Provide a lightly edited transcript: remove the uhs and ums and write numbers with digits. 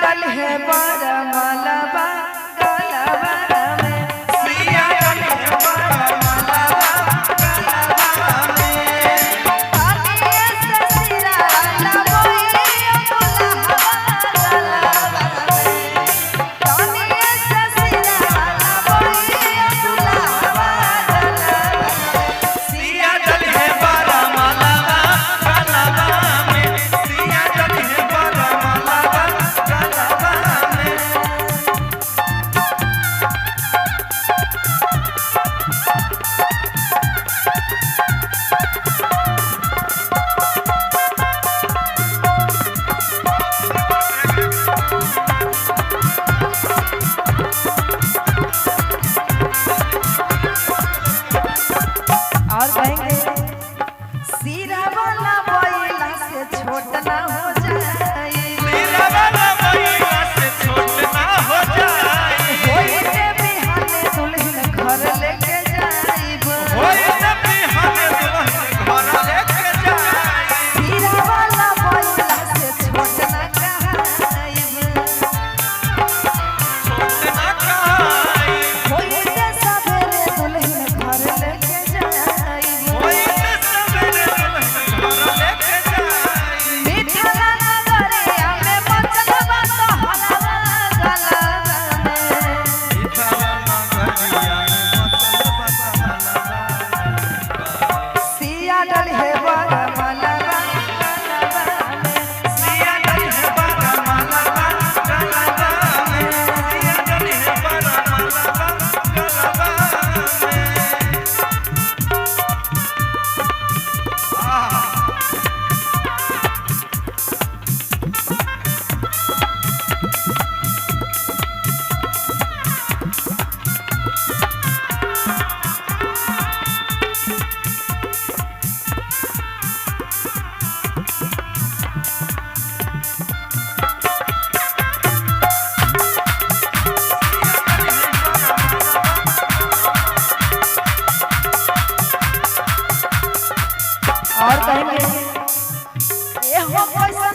डल है बड़ मलबा गलबा में। सिया डल है बड़ मलबा गलबा में। पानिए से सिरा लबोई दुल्हवा गलबा में। पानिए से सिरा लबोई दुल्हवा गलबा में। सिया डल है बड़ मलबा गलबा में। सिया डल है बड़ मलबा गलबा में। और कहेंगे सिरा वाला बैला से छोट ना हो जाए। सिरा वाला बैला से छोट ना हो जाए। होइते बिहाने दुल्हन घर लेके जाइब। होइते बिहाने दुल्हन घर लेके जाए। सिरा वाला बैला से छोट ना कहाइब। छोट ना कहाई। होइते सबेरे दुल्हन घर लेके जाइब। होइते सबेरे दुल्हन घर लेके जाए। मिथिला नगरिया में मचल बा तोहरा गलबा में। मिथिला नगरिया में मचल बा तहलवा। सिया डल हे बर मलबा गलबा में। सिया डल है बड़ मलबा गलबा में। सिया डल है बड़ मलबा गलबा में। आहा। और कहेंगे ए हो पैसा